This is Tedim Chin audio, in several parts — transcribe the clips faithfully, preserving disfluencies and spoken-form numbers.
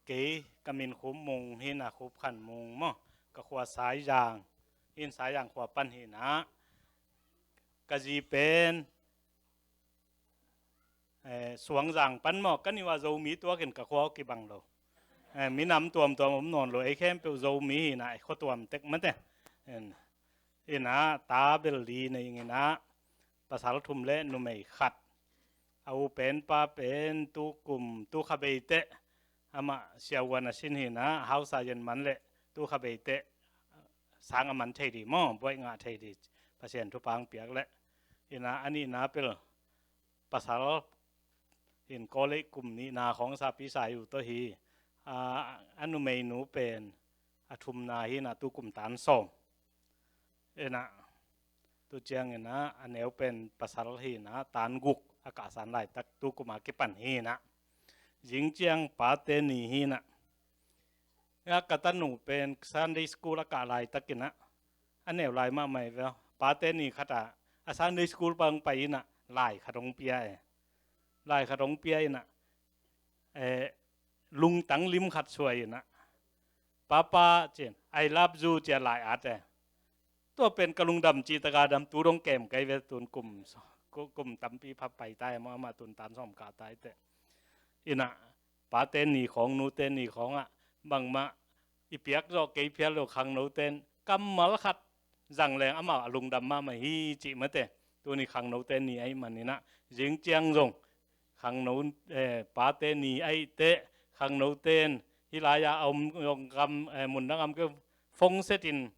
Kei ka min Khup Mung hi-in ah, Khup Khan Mung maw. Ka khua Saizang hi-in, Saizang khua pan hi-in ah, ka zi pen eh, Suangzang pan maw. Ka nih uah Zomi tuakin ka khua kibang lo. Eh, minam tuamtuam om nawn lo, ei khempeuh Zomi hi-in ah, ei khua tuam tek mate. In, in ah, ta bel li nei ing in ah, pasal thum le numei khat. A u pen pa pen tu kum, tu kha bei teh, amah siavuan a sin hi-in ah, hausa yen man leh tu kha bei teh sang a man thei ding maw, buaih ngah thei ding, Pasian thupha hong piak leh. In ah, a nihna pel pasal in college kum nihna khawng sa pi sa uh tawh hi. A, a numeinu pen a thumna hi-in ah, tu kum tan sawm. In ah, tu ciangin ah, a neu pen pasal hi-in ah, tan guk a kahsan laitak, tu kum a kipan hi-in ah. Zing ciang pate ni hi-in ah. A ka tanu pen Sunday school a kah laitakin ah, a neu lai mahmah hi ve. Pate ni khat ah, a Sunday school pan hong pai in ah, lai khat hong pia e. Lai khat hong pia in ah, eh, lungtang lim khat suai in ah, "Papa," ci-in, "I love you," ci-a lai at e. Tua pen ka lungdam cih tak a dam, tu dong kem kei ve, tun kum, ku-, kum tampi pha pai ta e maw, amah tun tan sawm kah ta hi teh. In ah, pate ni khawng, nute ni khawng ah, bangmah i piak zawh kei phial lo, khangnote in kammal khat zang leng amah a lungdam mahmah hi cih mate. Tuni khangnote ni ahih manin ah, zing ciang zong khangno, eh, pate ni ahih teh, khangnote in hih lai-a a om zong gam, eh, mundang a om kei, phone set in,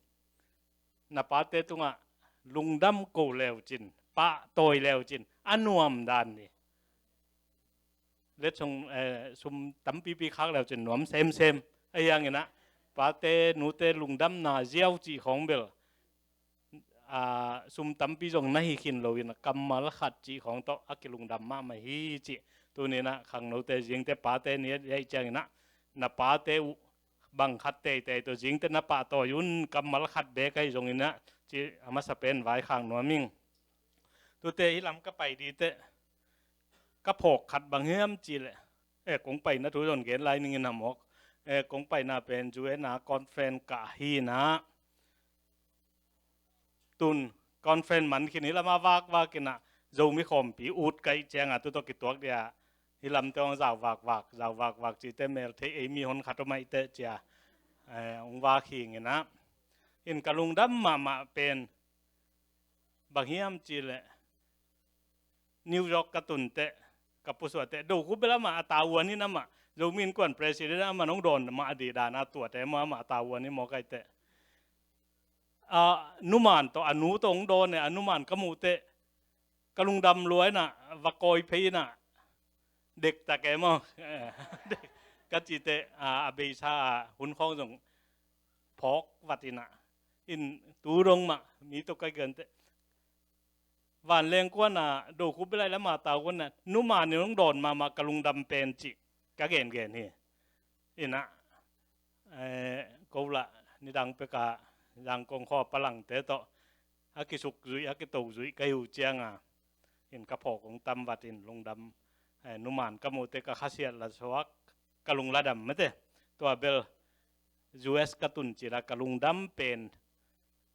na pate tungah lungdam ko leu cin, pahtawi leu cin, a nuam dan hi. Letsong, eh, sum tampipi khak leu cin nuam semsem. Ahi hangin ah, pate nute lungdamna ziau cih khawng bel, ah, sum tampi zong na hi khin lo in ah, kammal khat cih khawng tawh a kilungdam mahmah hi cih. Tuni-in ah, khangnote, zingte pate ni ahih ciangin ah, na pate uh bang khat teitei tawh zingte na pahtawi un, kammal khat bek ahi zongin ah, ci a masa pen vaikhak nuam ing. Tute hih lam ka pai ding teh, ka phawk khat bang hiam cih leh, eh, kong paina thu zong gen lai ning in ah mawk. Eh, kong paina pen U N a conference kah hi-in ah, tun conference man khin, hih lamah vakvak in ah, Zomi khawmpi ut ka hih ciangin ah, tu tawh kituak dia, hih lamte hong zau vakvak, zau vakvak cih teh, mel thei ei mihon khat om ahih teh ci-a, eh, hong vak hi ing in ah. In ka lungdam mahmah pen bang hiam cih leh, New York ka tun teh, ka pusuah teh, Do Khup bel amah a tavuan in, amah Zomi Innkuan president, amah hong dawn mah ding dan a tuat e maw, amah a tavuan in maw, ka hih teh. A, numan tawh, a nu tawh hong dawn e, a numan ka muh teh, ka lungdam lua in ah, va kawi phei in ah, dektak e maw, ka cih teh, a, a beisa a hun khawng zong phawk vat in ah. In tu dong mah, mi tawh ka gen teh, vanleng kuan a, Do Khup bel a, hih lamah a tavuan a, numan in hong dawn mahmah, ka lungdam pen cih ka gengen hi. In ah, eh, ko lah nidang pek a Zangkong khua palangte tawh a kisukzuih, a kitozuih ka hi uh ciangin, in ka phawk hong tam vat in lungdam, eh, numan ka muh teh ka khasiat la suak, ka lung la dam mate. Tua bel U S ka tun cil a ka lungdam pen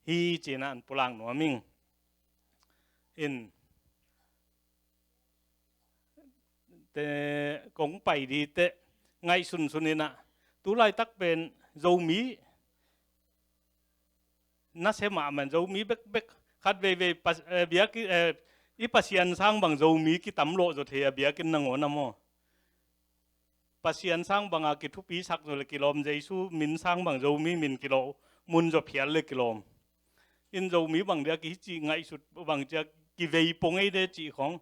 hi ci-in ah hong pulak nuam ing. In, te, kong pai ding teh, ngaih sunsun in ah, tu laitak pen Zomi nasia mahmah, Zomi bekbek, khat veivei pas-, eh, biakinn, eh, i Pasian sang bang Zomi kitam lawh zaw thei a, biakinn nangawn ah maw. Pasian sang bang a kithupisak zaw leh kilawm, Jesu min sang bang Zomi min kilawh, mun zaw phial leh kilawm. In Zomi bang dia kici ngaihsut, bang cia kivei pong ei de cih khawng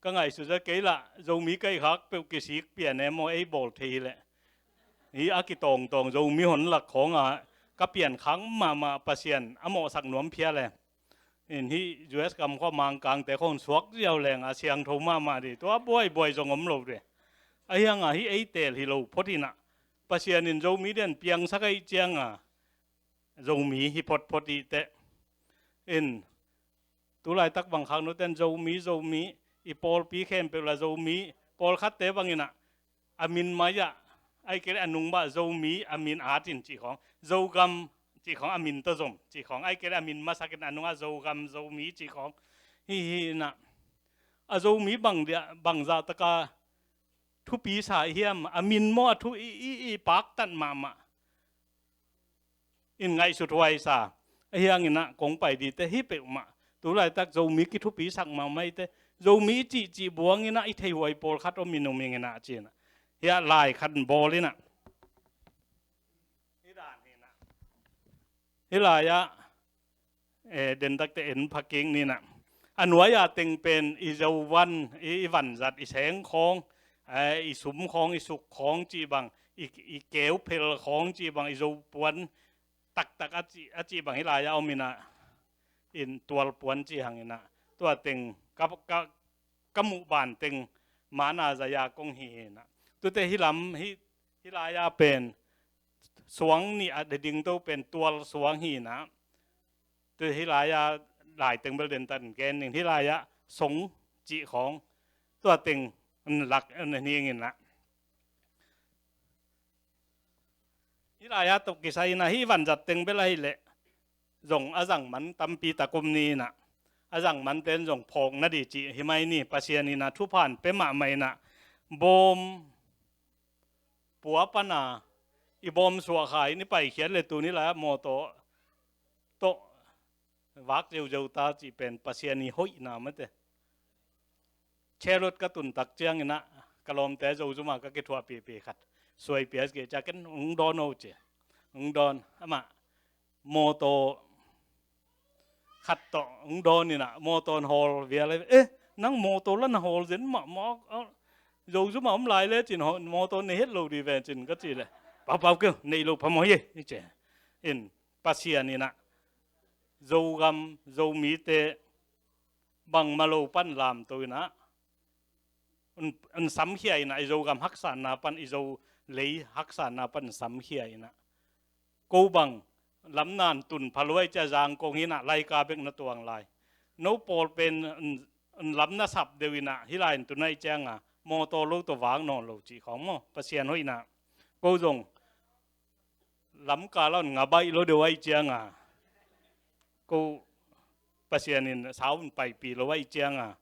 ka ngaihsut a, kei lah Zomi ka hih khak peuh kisik pian e maw, ei bawl thei hi leh. Hih a kitawngtawng Zomi hon lak khawng a ka pian khak mahmah, Pasian a mawhsak nuam phial e. In hih U S gam khua Mangkangte khawng suak ziau leng a siangtho mahmah ding, tua buaibuai zong om lo ding. Ahi hangin hih ei teel hi lo phot in ah, Pasian in Zomi den piangsak ahih ciangin Zomi hi photphot i hih teh. In, tu laitak bang khangnote in Zomi, Zomi, i pawlpi khempeuh lah Zomi, pawlkhatte bang in ah, a min mai-ah Ai kei le a nung mah Zomi a min at in cih khawng, Zogam cih khawng a min tawh zom cih khawng, ai kei le a min masak in a nungah Zogam, Zomi cih khawng hi hi inah. A Zomi bang dia, bangzah taka thupi sa i hiam, a min maw a thu i, i, i paktat mahmah in ngaihsut huai sa. Ahi hanginah kong pai dite hi peuhmah. Tu laitak Zomi kithupisak mahmah ite. Zomi i cihcih buanginah i theihuai pawlkhat om in um inginah cinah. Hiah lai khat bawl inah. Hi dan hinah. Hi lai-ah, eh, dentakte en phakik ninah. A nuai-a teng pen i zovan, i, i vanzat, i seng khawng, eh, i sum khawng, i suk khawng cih bang, i, i keu phel khawng cih bang, i zo puan taktak a cih, a cih bang hi lai-ah om inah, in tual puan cih hanginah. Tua teng ka, ka, ka muh ban teng mana zaya kong hi inah. Tute hi lam, hi, hi lai-ah pen suang nih a ding to pen tual suang hi inah. Tu hi lai-ah lai teng bel dentan gen ning hi lai-ah song cih khawng tua teng lak ning inah. Hi lai-ah tok kisai inah hi vanzat teng bel ahi leh zong a zang man tampi tak om ni inah. A zang man ten zong phawk na di cih hi mai ni. Pasian inah thuphan pe mahmah inah bawm pua pana i bawm suah kha in i paikhiat le tuni lai-ah mawtaw tawh vak zeuzeu ta cih pen Pasian i hoihna mate. Charlotte ka tun tak cianginah ka lawmte Zozuma ka kithuah pipi khat suai pias geh cia ken ung dawn o ci. Ung dawn amah mawtaw khat tawh ung dawn inah mawtaw hawl vial eh, nang mawtaw la na hawl zen mahmah, Zozuma om lai le cin mawtaw nei het lo di ve cin ka ci le. Paupau keu nei lo phamawh hi i ci. In Pasian inah Zogam Zomite bangmah lo pan lamto inah, un, un samkhia inah, i Zogam haksatna pan, i Zo lei haksatna pan samkhia inah. Ko bang lamna in tun pha luai cia zang kong hinah laika bek na tuang lai. No pawl pen un, un lamna sap deuh inah hi lai in tunai cianga mawtaw lo tawh vak nawn lo cih khawng maw Pasian hoihna. Ko zong lamkal a un ngabaih lo deuh aih cianga ko Pasian in sau un paipih lo aih cianga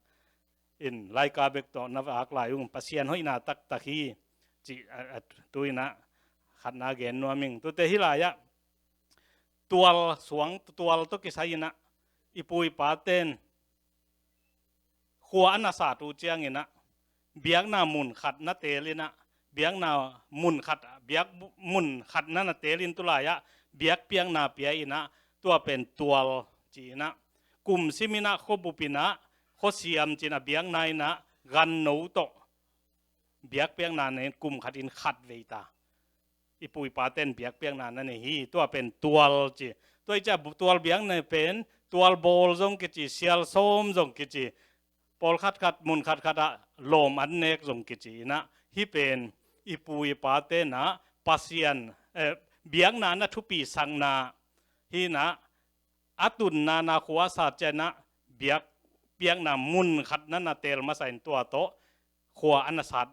in laika bek tawh na vak lai ung Pasian hoihna taktak hi cih a, a, tu inah khatna gen nuam ing. Tute hi lai-ah tual suang tual tawh kisai inah i pu i paten khua a na sat uh cianginah biakna mun khat na teel inah, biakna mun khat, biak mun khat na na teel in tulai-ah biakpiakna pia inah, tua pen tual ci inah, kum sim inah khuabup inah khuasiam cin a biakna inah ganno tawh biakpiakna na in kum khat in khat vei ta. I pu i paten biakpiakna na nei hi. Tua pen tual ci. Tua i cia tual biakna pen tual bawl zong kici, sial sawm zong kici, pawl khatkhat mun khatkhat ah lawm an nek zong kici inah, hi pen i pu i pate inah Pasian, eh, biakna na thupi sakna hi inah, a tunna na khua a sat cianah biakpiakna mun khat na na teel masa in tua tawh khua a na sat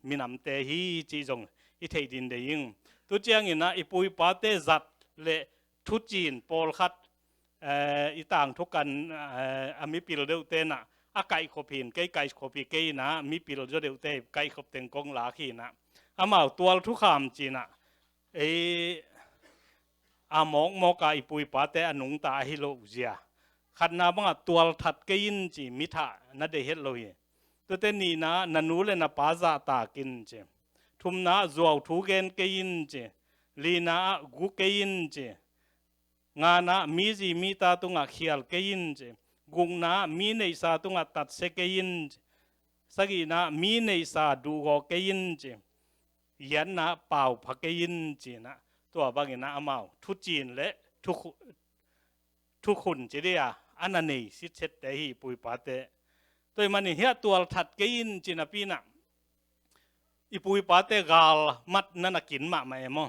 minamte hi cih zong i theih din dei ing. Tu cianginah i pu i pate zat le thucin pawlkhat, eh, i tangthu kan, eh, a mipil deuhte inah a kaihkhop hin, kei kaihkhop hi kei inah mipil zaw deuhte kaihkhop teng kong lak hi inah, amau tual thukham cinah ei a mawkmawka i pu i pate a nungta ahi loh zia. Khatna bangah tual that kei in ci, mi thah na deih het lo hi. Tute nihna ah na nu le na pa zahtak in ci. Thumna ah zuau thu gen kei in ci. Lina ah gu kei in ci. Ngana ah mi zi mi ta tungah khial kei in ci. Gukna ah mi neihsa tungah tatsia kei in ci. Sagihna ah mi neihsa duhgawh kei in ci. Giatna ah paupha kei in cinah, tua banginah amau thucin le thukhu-, thukhun ci dia a na nei sitsette hi i pu i pate. Tua i manin hiah tual that kei in ci napi inah i pu i pate gal mat na na kin mahmah e maw.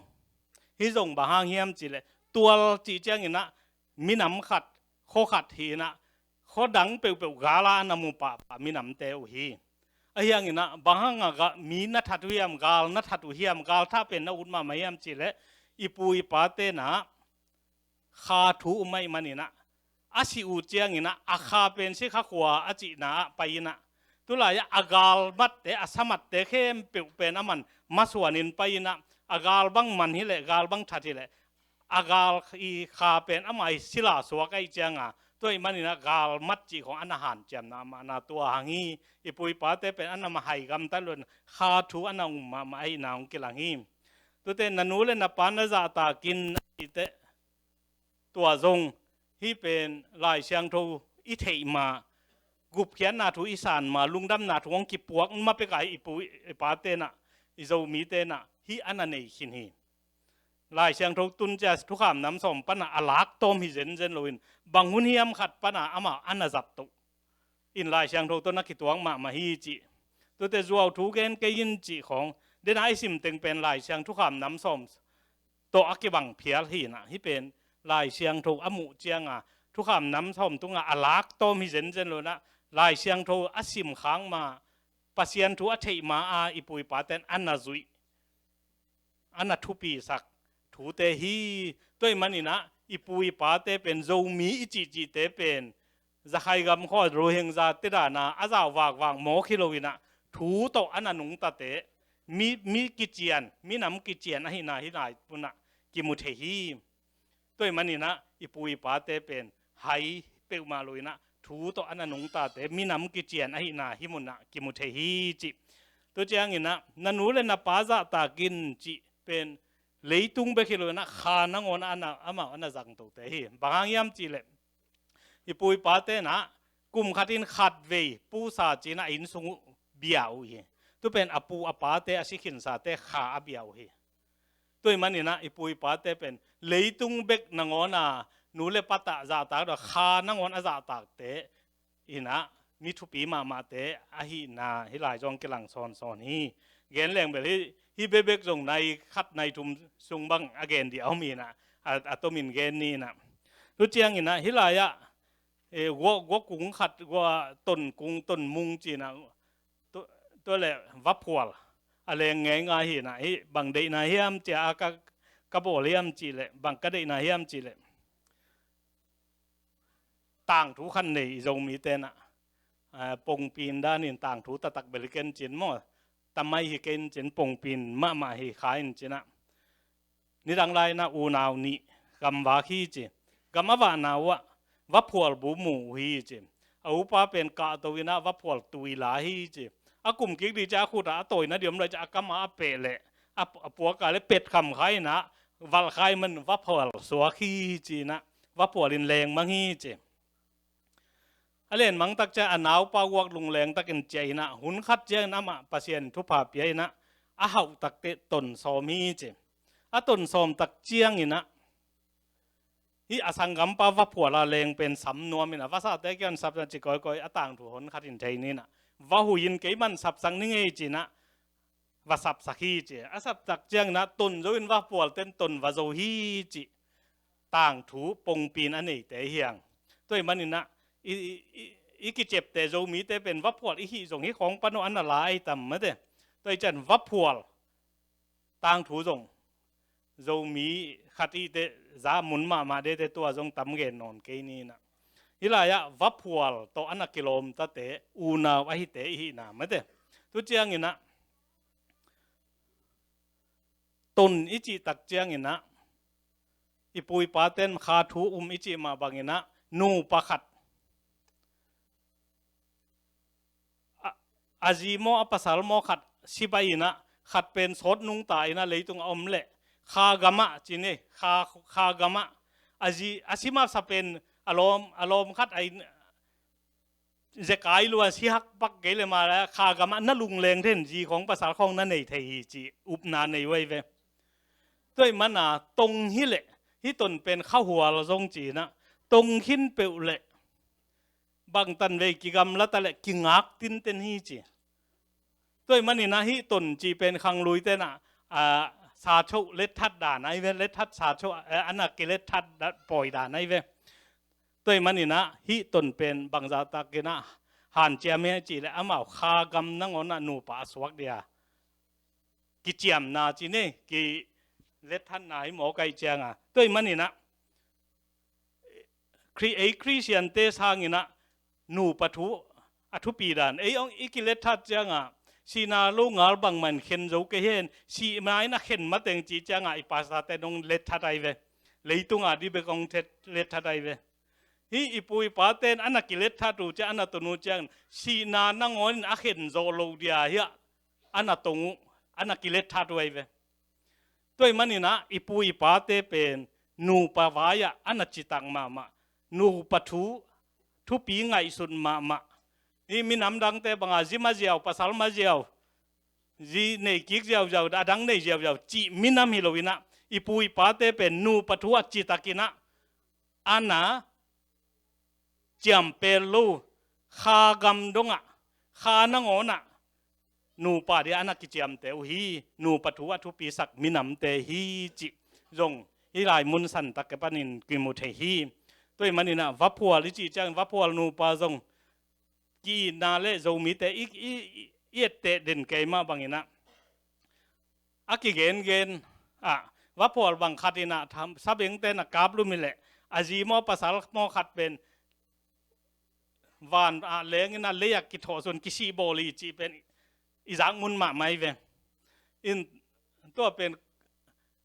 Hi zong bang hang hiam cihleh tual cih cianginah minam khat, khuakhat hi inah, khuadang peuhpeuh gala a na mu pahpah minamte uh hi. Ahi hanginah bang hangah ga, mi na that uh hiam, gal na that uh hiam, gal thah pen na ut mahmah hiam cih leh i pu i pate inah kha thu um ahih maninah a sih uh cianginah a kha pen sikha khua a cihna ah pai inah tulai-ah a galmatte, a samatte khempeuh pen aman masuanin pai inah a gal bang man hileh gal bang that hileh a gal i kha pen ama i sila suak ahih cianga tua ahih maninah galmat cih khong a na hanciamna mahna tua hang hi. I pu i pate pen a na mahai gamtat loin kha thu a na um mahmah ahihna hong kilang hi. Tute na nu le na pa na zahtakin a cihte tua zong hih pen Lai Siangtho i theih ma, gupkhiatna thu i san ma, lungdamna thu hong kipuak ma peka i pu i pate inah, i Zomite inah hih a na nei khin hi. Lai Siangtho tun cia thukham nam sawm pana a lak tawm hi zenzen loin bang hun hiam khat pana amah a na zat toh in Lai Siangtho tawh na kituak mahmah hi cih. Tute zuau thu gen kei in cih khong dena i sim teng pen Lai Siang thukham nam sawm tawh a kibang phial hinah hih pen Lai Siangtho a muh cianga thukham nam sawm tunga a lak tawm hi zenzen loinah Lai Siangtho a sim khak ma, Pasian thu a theih ma a i pu i paten a na zuih, a na thupisak thute hi. Tua ahih maninah i pu i pate pen Zomi i cihcihte pen zakhai gam khua Rohingya te dana a zau vakvak mawk hi loinah thu tawh a na nungtate mi, mi kician, minam kician ahihna hih lai punah kimu thei hi. Tua ahih maninah i pu i pate pen hai peuhmah loinah thu tawh a na nungtate minam kician ahihna hih munah kimu thei hi cih. Tua cianginah na nu le na pa zahtakin cih pen leitung bek hi loinah kha nangawn a na, amah a na zang tote hi. Bang hang hiam cihleh i pu i pate inah kum khatin khatvei pusa cinah a inn sung uh bia uh hi. Tu pen a pu a pate a si khinsate kha a bia uh hi. Tua ahih maninah i pu i pate pen leitung bek nangawna nu le pa tawh zahtak dawh kha nangawn a zahtakte inah mi thupi mahmahte ahihna hih lai zong kilang sawnsawn hi. Gen leng bel hih, hih bekbek zong nai khat nai thum sung bang a gen dih a om hinah a, a tomin gen ni inah. Tu cianginah hih lai-ah eh, gua, gua kung khat, gua ton kung, ton mung cinah tua, tua le vaphual a leng ngeingai hinah hih bang deihna hiam cia a ka, ka bawl hiam cihleh, bang ka deihna hiam cihleh tangthu khan nei i Zomite inah, ah, pongpin danin tangthu taktak bel hi ken cin maw, tamai hi ken cin, pongpin mahmah hi kha in cinah nidang lai inah unau nih gam vak hi ci. Gam a vahna uhah vaphual bu mu uh hi ci. A upa pen kahto inah vaphual tui la hi ci. A kum kik dih ciah a khutah a tawina diom lai ciah a kamah a peh leh a, a puaka le petkham kha inah valkhai man vaphual suak hi ci inah vaphual in lengmang hi ci. A lenmang tak ciah a naupa guak lungleng takin ciah inah hun khat ciangin amah Pasian thupha pia inah a hauh takte ton sawm hi ci. A ton sawm tak cianginah hih a sanggampa vaphuala leng pen sam nuam inah vasate kian sapna ci kawikawi a tangthu hon khatin thei ninah va hui in keiman sapsak ni ngei cinah va sapsak hi ci. A sapsak cianginah ton zo in vaphualten ton va zo hi ci. Tangthu pongpin a neite hiang. Tua ahih maninah i, i, i, i kicepte Zomite pen vaphual i hih zong hih khawng pan uh a na la ahi tam mate. Tua ahih cian vaphual tangthu zong Zomi khat ihte za mun mahmah dete tua zong tam gen nawn kei ninah. Hih lai-ah vaphual tawh a na kilawmtate unau ahite i hihna mate. Tu cianginah ton i cih tak cianginah i pu i paten kha thu um i cih mah banginah nupa khat a, a zi maw a pasal maw khat sibai inah khat pen sawt nungta inah leitung a om leh kha gamah cin e, kha, kha gamah a zi a si masa pen a lawm, a lawm khat a in zekai lua si hak pak kei le mah le kha gamah na lungleng then zi khawng pasal khawng na nei thei hi ci upna nei uh ahi ve. Tua ahih mana tong hileh hih ton pen khahual zong cinah tong khin peuh leh bangtan vei kigamla ta leh kingak tinten hi ci. Tua ahih maninah hih ton cih pen khangluite inah, a, sa choh letthat dan ahi ve, letthat sa choh, eh, a na kiletthat pawi dan ahi ve. Tua ahih maninah hih ton pen bangzahtakinah hanciam hi cih leh amau kha gam nangawnah nupa a suak dia kiciamna ci ni, kilethatna hi mawk ahih cianga. Tua ahih maninah Khri-, ei Khristiante sanginah nupa thu a thupi dan. Ei hong i kilethat cianga sihna lo ngal bangmah in khen zo kei hen, sihna in a khen mateng cih cianga i pastorte'n hong lethat ahi ve. Leitunga dih bek hong thet lethat ahi ve. Hih i pu i pate'n a na kilethat uh ciang, a na tun uh ciang sihna nangawn in a khen zawh loh dia hiah a na tong uh, a na kilethat uh ahi ve. Tua ahih maninah i pu i pate pen nupa vai-ah a na citak mahmah, nupa thu thupi ngaihsut mahmah. Hih minam dangte banga zi maziau, pasal maziau, zi nei kik ziauziau, a dang nei ziauziau cih minam hi loinah i pu i pate pen nupa thu a citakinah a na ciampel lo, kha gam dongah, kha nangawnah nupa dia a na kiciamte uh hi, nupa thu a thupisak minamte hi cih zong hih lai mun santak panin kimu thei hi. Tua ahih maninah vaphual i cih ciangin vaphual nupa zong ki-itna le Zomite i, i, i, i etteh den kei mah banginah a kigengen ah, vaphual bang khat inah tham, sabengte na kap lum hi leh a zi maw pasal maw khat pen van ah leng inah lei ah kithawh sun kisih bawl hi cih pen i zak mun mahmah hi ve. In tua pen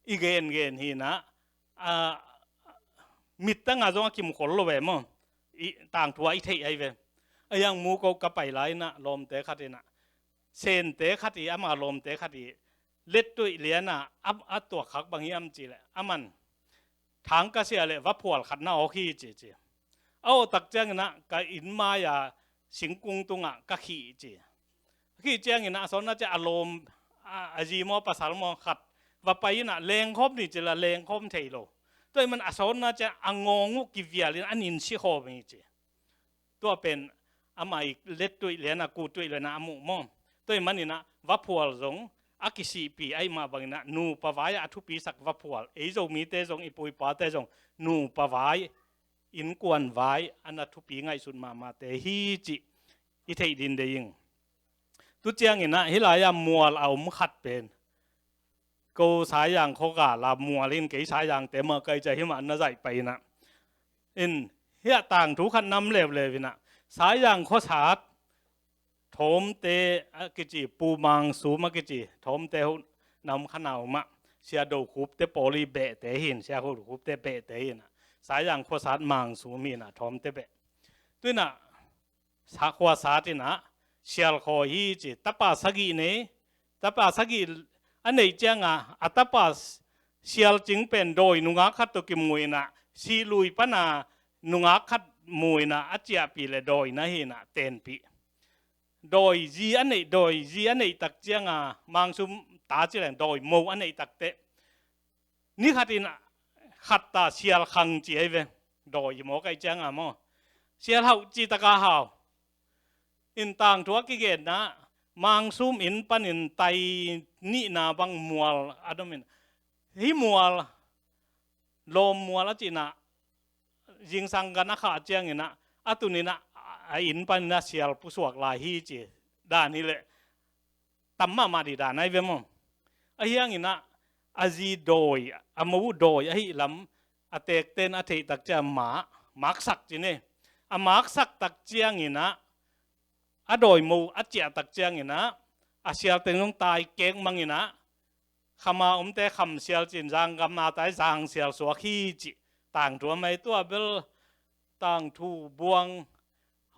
i gengen hinah, a, mittangah zong a kimkhol lo ve maw. I tangthu ah i theih ahi ve. A hiang mu ko ka pai lai inah lawmte khat inah, Sente khat hi, ama lawmte khat hi, lettuih liana a, a tuak khak bang hiam cih leh aman thang ka sia leh vaphual khat na awk hi ci ci. A awh tak cianginah ka inn mai-a singkung tungah ka khih ci. Ka khih cianginah a sawnna ciah a lawm, a, a zi maw pasal maw khat va pai inah lengkhawm ni ci la lengkhawm thei lo. Tua ahih man a sawnna ciah a ngawng uh kivial in a nin sikhawm hi ci. Tua pen ama i lettuih liana kuhtuih liana a muh maw. Tua ahih maninah vaphual zong a kisihpih ahih mah banginah nupa vai-ah a thupisak vaphual. Ei Zomite zong i pu i pate zong nupa vai, innkuan vai a na thupi ngaihsut mahmahte hi cih i theih ding deih ing. Tu cianginah hih lai-ah mual a om khat pen ko Saizang khua gal a mual in kei Saizangte mah kai ciah himah na zaih pai inah. In hiah tangthu khat nam leuleu inah Saizang khuasat Thawmte a kici, Pu Mang Sum a kici Thawmte hoh nam khanau mah Sia Do Khupte pawl i behte hin, Sia Do Khupte behte hinah Saizang khuasat Mang Sum hinah Thawmte beh. Tuinah sa khuasat inah sial khawi hi ci. Tapa sagih nei, tapa sagih a neih cianga a tapa sial cing pen dawi nungak khat tawh kimu inah, sihlui pana nungak khat mu inah a ciahpih le dawi na hinah tenpih. Dawi zi a neih, dawi zi a neih tak cianga Mang Sum ta ci leng dawi mo a neih takteh ni khatin khat ta sial khang ci ahi ve. Dawi hi mawk ahih cianga maw, sial hauh ci taka hau. In tangthu a kigenna Mang Sum inn panin tai nihna bang mual a domin, hih mual lawm mual a cinah zingsang gan a khah cianginah a tuninah a inn paninah sial pusuak lai hi ci dan hileh tam mahmah dih dan ahi ve maw. A hianginah a zi dawi, a mo dawi ahi lam a tekten a theih tak ciang ma, maksak ci ne. A maksak tak cianginah a dawi mo a ciah tak cianginah a sial teng zong tai kek manginah khama omte kham sial cin, zanggam a tai zang sial suak hi cih tangthu a mai. Tua bel tangthu buang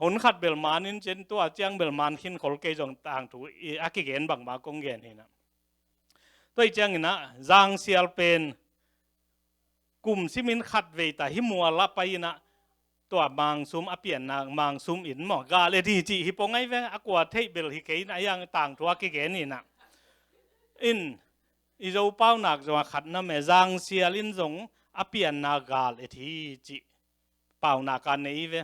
hun khat bel man in cin, tua ciang bel man khin khol kei zong tangthu i a kigen bangmah kong gen hinah. Tua ih cianginah zang sial pen kum simin khat vei ta hih mual a pai inah tua Mang Sum a pianna Mang Sum inn maw gal et hi cih hi pong ahi ve. A kua theih bel hi kei inah a hiang tangthu a kigen inah. In i Zo paunak zong a khat na me, zang sial in zong a pianna gal et hi cih paunak a nei hi ve.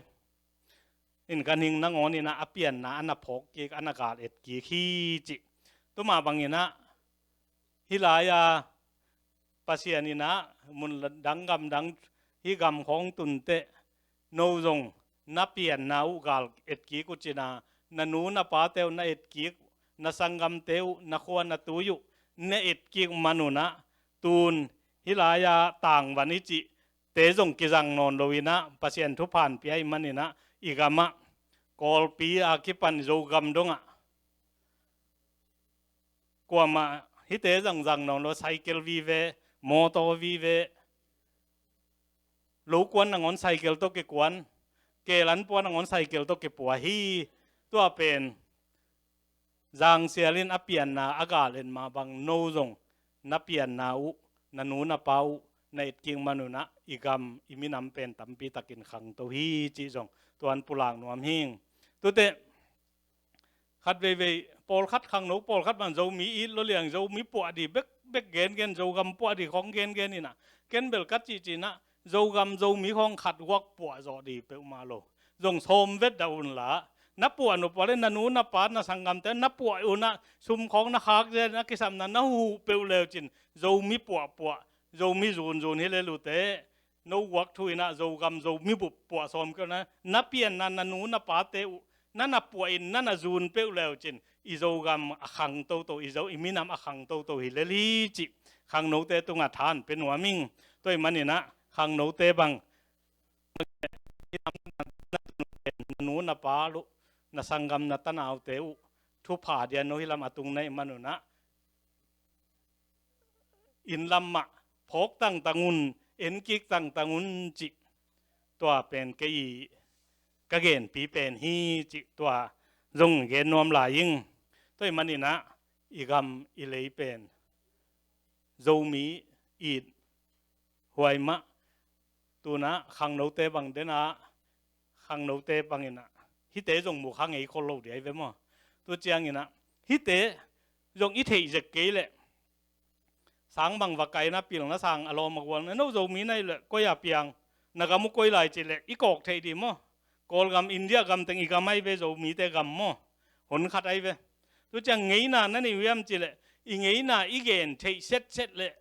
In kan hing nangawn inah a pianna a na phawk kik, a na gal et kik hi cih. Tua mah banginah hih lai-a Pasian inah mun dang gam dang hih gam khawng tunteh no zong na pianna uh gal et kik uh cina na nu na pate uh na etkik, na sanggamte uh, na khua na tui uh na etkik man un ah, tun hih lai-a tangvan i cihte zong kizang nawn lo in ah, Pasian thupha pia ahih manin ah, i gam ah, Kawlpi a kipan Zogam dong ah, kuamah hihte zangzang nawn lo, cycle vive, mawtaw vive, lo kuan nangawn cycle tawh kikuan, keel an pua nangawn cycle tawh kipua hi. Tua pen Zangsial in a pianna a gal en mah bang, no zong na pianna uh, na nu na pa uh na etkik man un ah, i gam, i minam pen tampi takin khangto hi cih zong tuan pulak nuam hing. Tute, khat veivei, pawlkhat, khangno pawlkhat bang Zomi it lo liang, Zomi puah di bekbek gengen, Zogam puah di khawng gengen in ah, ken bel ka cihcih in ah, Zogam Zomi khawng khat guak puah zawh di peuhmah lo. Zong sawm vet dah un la, na puah nop pua le na nu na pa na sanggamte na puah un ah, sum khawng na khak zel in a kisapna na huh peuh le uh cin, Zomi puahpuah, Zomi zunzun hi le lute, no guak thu in ah Zogam Zomi bup puah sawm kei na, na pianna na nu na pate uh na na puah in na na zun peuh le uh cin, i Zogam a khang toto, i Zo, i minam a khang toto hi lel hi cih khangnote tungah tha hong pia nuam ing. Tua ahih manin ah khangnote bang, na nu na pa uh, na sanggam na tanaute uh thupha dia no hih lam a tung na hih man un ah, inn lam mah phawk tangtang un, enkik tangtang un cih, tua pen kei ka genpi pen hi cih tua zong gen nuam lai ing. Tua ahih manin ah i gam i lei pen Zomi it huai mah. Tu-in ah khangnote bang den ah, khangnote bangin ah hihte zong mu kha ngei khol lo di ahi ve maw. Tu ciangin ah hihte zong i theih zek kei leh, sang bang va kai na, pilna sang a lawm a gual na, no Zomi na hih leh koi-ah piang, na gam uh koi lai cih leh i kawk theih di maw. Kawlgam, India gam teng i gam ahi ve, Zomite gam maw. Hon khat ahi ve. Tu ciang ngeina na nei uh hiam cih leh, i ngeina i gen theih setset leh,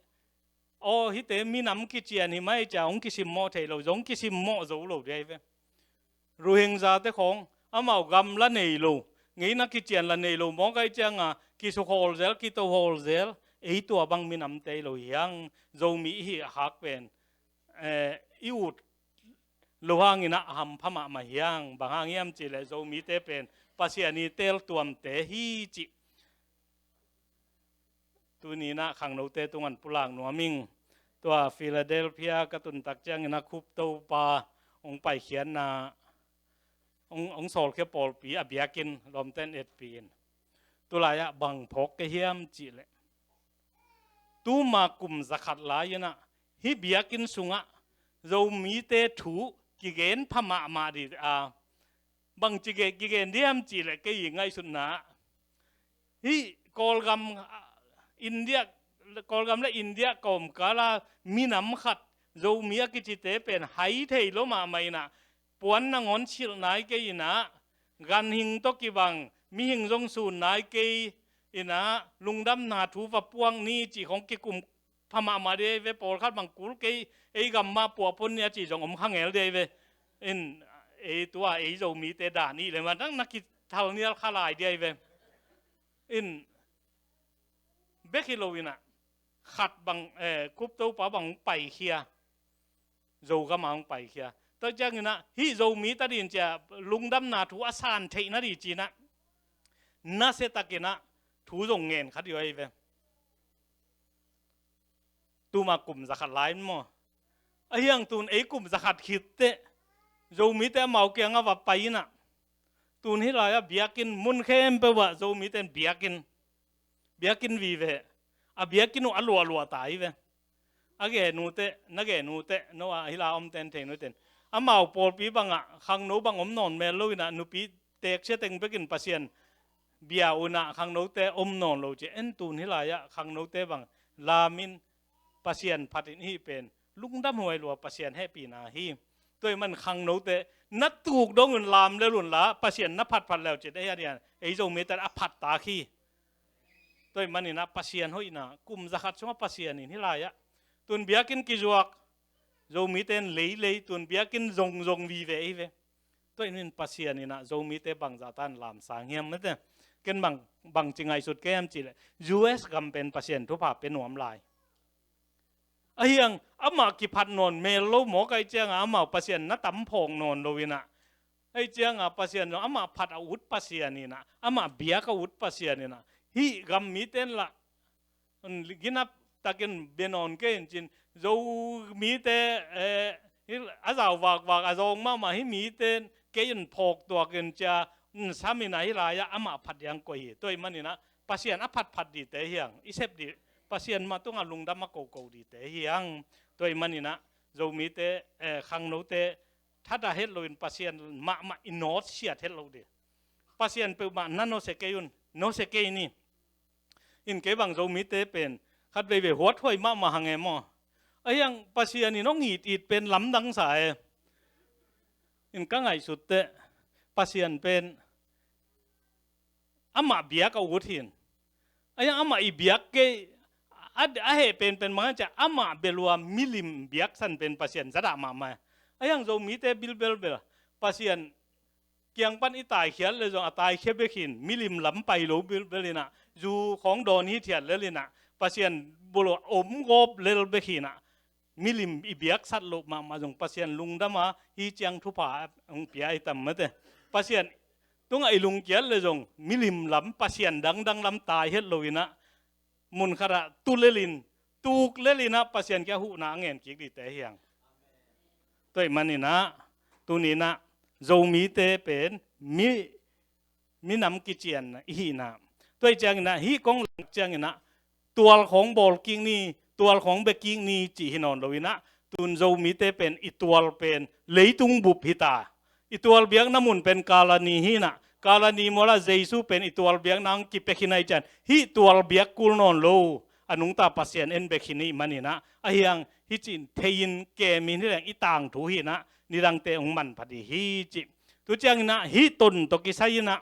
aw, hihte minam kician hi mai cia hong kisimmawh thei lo, zong kisimmawh zo lo di ahi ve. Rohingyate khawng amau gam la nei lo, ngeina kician la nei lo mawk ahih cianga kisukhawl zel, kitohawl zel, ei tua bang minamte hi lo hi hang. Zomi i hih a khak pen, eh, i ut lo hangin ah a hampha mahmah hi hang. Bang hang hiam cih leh Zomite pen Pasian i teltuamte hi cih tuni-in ah khangnote tungah pulak nuam ing. Tua Philadelphia ka tun tak ciangin ah Khuptopa hong paikhiatna, hong, hong sawlkhia pawlpi a biakinn lawmten etpi in, tulai-ah bang phawk ka hiam cih leh, tuma kum zakhat lai-in ah hih biakinn sungah Zomite thu kigen pha mahmah di a, bangci ge-, kigen diam cih leh kei i ngaihsutna ah, hih Kawlgam, ah, India, Kawlgam le India kawmkala minam khat Zomi a kicite pen hai thei lo mahmah in ah, puan nangawn silh nai kei in ah, ganhing tawh kibang mihing zong sun nai kei in ah, lungdamna thu va puak ni cih khawng kikum pha mahmah di ahi ve. Pawlkhat bang kul kei, ei gam mah puahpon ni a cih zong om kha ngel di ahi ve. In, ei tua, ei Zomite dan i hih leh mah dang na kithal nial kha lai di ahi ve. In, bek hi lo in ah, khat bang, eh, Khuptopa bang hong paikhia, Zogam ah hong paikhia. Tua ciangin ah hih Zomi ta ding cia lungdamna thu a san theih na di ci-in ah, nasia takin ah thu zong ngen kha di uh ahi ve. Tuma kum zakhat lai maw. Ahi hang tun ei kum zakhat khit teh Zomite amau kiangah va pai in ah, tun hih lai-ah biakinn mun khempeuh ah Zomite in biakinn, biakinn vive, a biakinn uh a luahluah ta hi ve. A gen uh teh, na gen uh teh, no a hih lai-ah omten thei nu ten, amau pawlpi bangah khangno bang om nawn mel lo in ah, nupi teeksia teng bekin Pasian bia un ah khangnote om nawn lo ci. En, tun hih lai-ah khangnote bang lamin Pasian phatin i hih pen lungdam huai lua, Pasian hehpihna hi. Tua ahih man khangnote na tuk dong un lam lel un la, Pasian na phatphat leu cin, ei a dian, ei Zomite a phat tak hi. Tua ahih manin ah Pasian hoihna kum zakhat sungah Pasian in hih lai-ah tun biakinn kizuak, Zomite in leilei, tun biakinn zongzong vive hi ve. Tua in Pasian in ah Zomite bangzah tan lamsang hiam mate. Ken bang, bangci ngaihsut kei hiam cih leh U S gam pen Pasian thupha pia nuam lai. Ahi hang amah kiphat nawn mel lo mawk ahih ciangah amau Pasian na tam phawk nawn lo in ah, ahih ciangah Pasian zong amah phat a ut Pasian in ah, amah biak a ut Pasian in ah, hih gam mite in lah ginap takin bia nawn kei in cin, Zomite, eh, hih a zau vakvak a zawng mahmah hih mite in kei in phawk tuak in cia, mm, sam in ah hih lai-ah amah phat hiang koih hi. Tua ahih manin ah Pasian a phatphat dite hiang, i sep dih, Pasian mah tungah lungdam a koko dite hiang. Tua ahih manin ah Zomite, eh, khangnote thadah het loin Pasian mahmah i nawtsiat het lo dih. Pasian peuhmah na nawsia kei un, nawsia kei ni. In kei bang Zomite pen khat veivei huathuai mahmah hang e maw. Ahi hang Pasian in hong it it pen lamdang sa e. In ka ngaihsut teh Pasian pen amah biak a ut hi in. Ahi hang amah i biak kei a, a heh penpen bang hang ciah amah bel ua milim biaksan pen Pasian zadah mahmah e. Ahi hang Zomite bilbelbel Pasian kiang pan i taikhiat le zong a taikhia bek hi in, milim lam pai lo bilbel in ah, zu khawng dawn hithiat lel in ah, Pasian bul om gawp lel bek hi in ah, milim i biaksat loh mahmah zong Pasian lungdam a hih ciang thupha hong pia hi tam mate. Pasian tungah i lungkiat le zong milim lam, Pasian dangdang lam tai het lo in ah, mun khatah tu lel in, tuk lel in ah Pasian kiang huhna a ngen kik dite hiang. Tua ahih manin ah tuni in ah Zomite pen mi, minam kician i hihna. Tua ahih ciangin ah hih kong lak ciangin ah tual khawng bawl kik ni, tual khawng bia kik ni cih hi nawn lo in ah, tun Zomite pen i tual pen leitung bup hi ta. I tual biakna mun pen Kalani hi in ah, Kalani mualah Jesu pen i tual biakna hong kipia khin ahih ciang, hih tual biak kul nawn lo a nungta Pasian en bek hi nih manin ah, ahi hang hih cih thei in kem in hi leng i tangthu hi in ah, nidangte hong manpha dih hi cih. Tu ciangin ah hih ton tawh kisai in ah,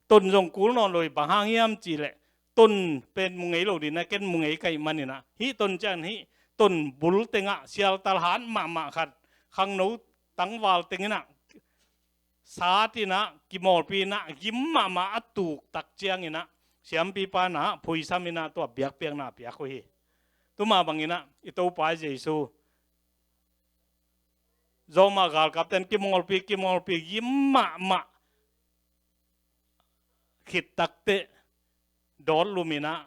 ton zong kul nawn lo hi, bang hang hiam cih leh ton pen mu ngei lo ding in ah, ken mu ngei ka hih manin ah, hih ton ciangin hih ton bul tengah sialtal hat mahmah khat, khangno tangval teng in ah sat in ah, kimawlpi in ah, gim mahmah a tuk tak ciangin ah, siampipa in ah phuisam in ah tua biakpiakna piak uh hi. Tuma bangin ah i Topa Jesu Roma galkapten kimawlpi, kimawlpi gim mahmah khit takteh dawt lum in ah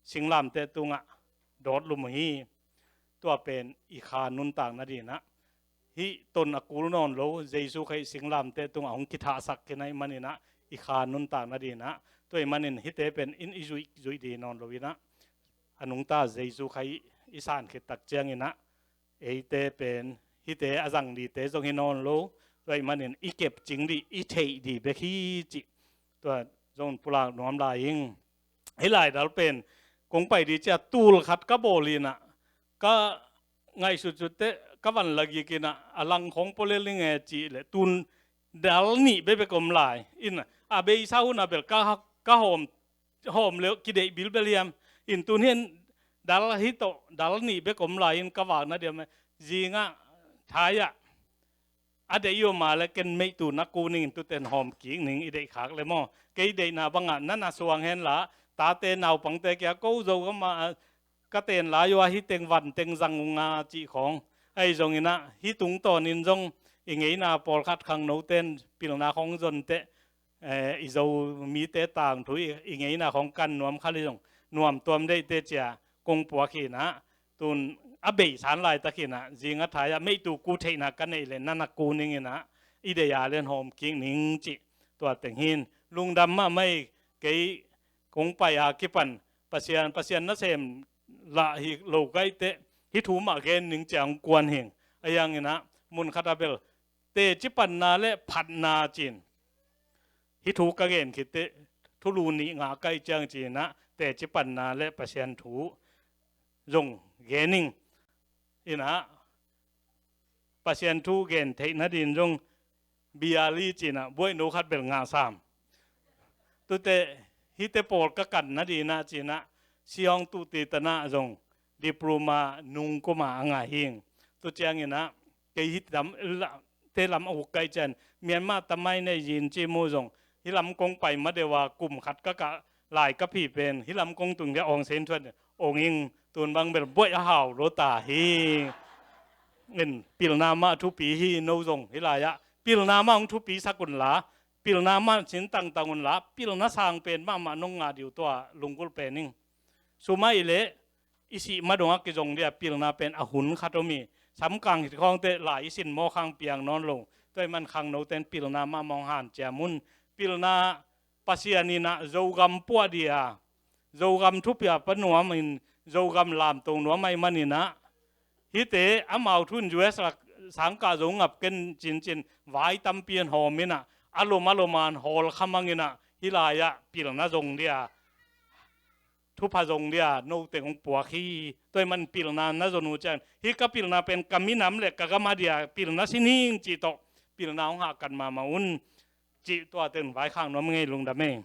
singlamteh tungah dawt lum uh hi. Tua pen i kha nuntak nading in ah, hih ton a kul nawn lo Jesu Khrih singlamteh tungah hong kithahsak khin ahih manin ah i kha nuntak nading in ah, tua ahih manin hihte pen in i zuih zuih ding nawn lo in ah, a nungta Jesu Khrih i san khit tak ciangin ah, eite pen hihte a zang dingte zong hi nawn lo, tua ahih manin i kepcing ding, i theih ding bek hi cih tua zong pulak nuam lai ing. Hih laidal pen kong pai ding ciang tul khat ka bawl in ah, ka ngaihsutsutteh ka van la gik in ah, a lang khawng pua lel ing e cih leh tun dal nih bekbek om lai in, a beisa hun ah bel ka, ka hawm hawm le kideih bilbel hiam. In tun hi in dal hi tawh, dal nih bek om lai in ka vakna diam, zingah thai-ah a deih i om a leh ken meih tu na ku ning in, tuten hawm kik ning, i deih khak leh maw. Kei deihna bangah na na suang hen la, tate naupangte kia ko Zogam ah ka ten lai uh a, hih teng van teng zang ung a cih khawng. Ahi zongin ah hih tungtawnin zong i ngeina pawlkhat khangnoten pilna khawng zon teh, eh, i Zomite tangthu i, i ngeina khawng kan nuam kha leh zong nuam tuam deihte cia kong puak hi in ah, tun a beisa laitak hi in ah, zingah thai-ah meih tu ku theihna ka neih leh na na ku ning in ah, i deih a leh hawm kik ning cih tua teng hi in. Lungdam mahmah hi. Kei kong pai a kipan Pasian, Pasian nasem lah hi lo ka hih teh hih thu mah gen ning ciang kuan hing. Ahi hangin ah mun khat ah bel teci panna le phatna ci-in hih thu ka gen khit teh thulu nih ngah ka hih ciang ci-in ah teci panna le Pasian thu zong gen ing. In ah Pasian thu gen theih nading zong biali ci-in ah buaihno khat bel ngah sam. Tute hihte pawl ka kan nading ah ci-in ah sihawng tuhte tan ah zong diploma nung kum a ngah hing. Tu ciangin ah kei hih tam lah te lam a uk kai cian Myanmar tamai nei yin ci mu zong hih lam kong pai ma deuh a kum khat ka kah lai ka phi pen hih lam kong tung dia Aung San Suu Kyi ong ing tun bang bel buai a hau lo ta hi. In pilna mah thupi hi no zong hih lai-ah pilna mah hong thupi sak un la pilna mah cin tangtang un la pilna sang pen mahmah nong ngah diu tua lunggulh pen ing. Sumah i leh i sih ma dongah kizong dia pilna pen a hun khat om hi. Samkang hit khawngte lai i sin mawkhang piang nawn lo. Tua i man khangnoten pilna mah mawng hanciam un. Pilna Pasian inah Zogam puah dia Zogam thupia pa nuam in Zogam lamto nuam ahi maninah hihte amau thu in U S lak sangkah zo ngap ken cincin vai tampi an hawm inah a lom a loman hawl khamang inah hih lai-ah pilna zong dia thupha zong dia no teng hong puak hi. Tua i man pilna na zon uh ciang hih ka pilna pen ka minam le ka gam a dia pilna sining cih tawh pilna hong hahkat mahmah un. Cih tua teng vaikhak nuam ngei lungdam ei.